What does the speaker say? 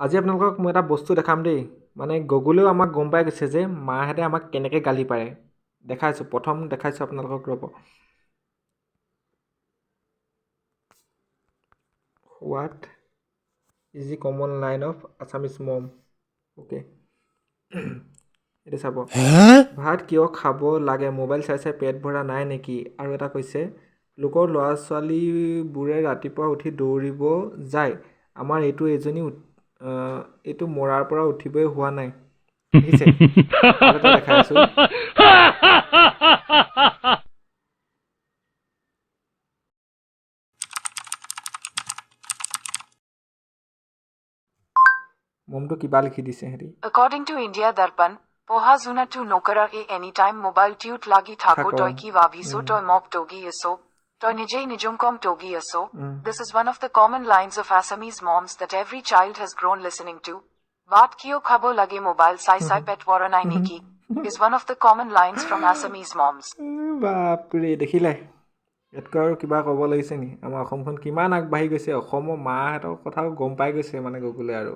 আজি আপোনালোকক মই এটা বস্তু দেখাম দেই। মানে গুগলেও আমাক গম পাই গৈছে যে মাহঁতে আমাক কেনেকৈ গালি পাৰে। দেখাইছোঁ, প্ৰথম দেখাইছোঁ আপোনালোকক, ৰ'ব। What is the common line of Assamese mom? Okay, এইটো চাব। ভাত কিয় খাব লাগে, মোবাইল চাই চাই পেট ভৰা নাই নেকি? আৰু এটা কৈছে, লোকৰ ল'ৰা ছোৱালীবোৰে ৰাতিপুৱা উঠি দৌৰিব যায়, আমাৰ এইটো এজনী এইটো মৰাৰ পৰা উঠিবই হোৱা নাই। দেখিছে? আৰু এটা দেখাই আছোঁ। মমটো কিবা লিখি দিছে সিহঁতি। According to India Darpan, poha zuna tu nokara e anytime mobile tute lagi thako thako. Toy ki vaviso toy mop togi aso, toy nijei nijumkom togi aso. This is one of the common lines of Assamese moms that every child has grown listening to. Baat kiyo khabo lage mobile sai sai pet waranai neki is one of the common lines from Assamese moms. বাপৰে, দেখিলে? ইয়াতকৈ আৰু কিবা ক'ব লাগিছে নি? আমাৰ অসমখন কিমান আগবাঢ়ি গৈছে, অসমৰ মাহঁতৰ কথাও গম পাই গৈছে মানে গুগলে আৰু।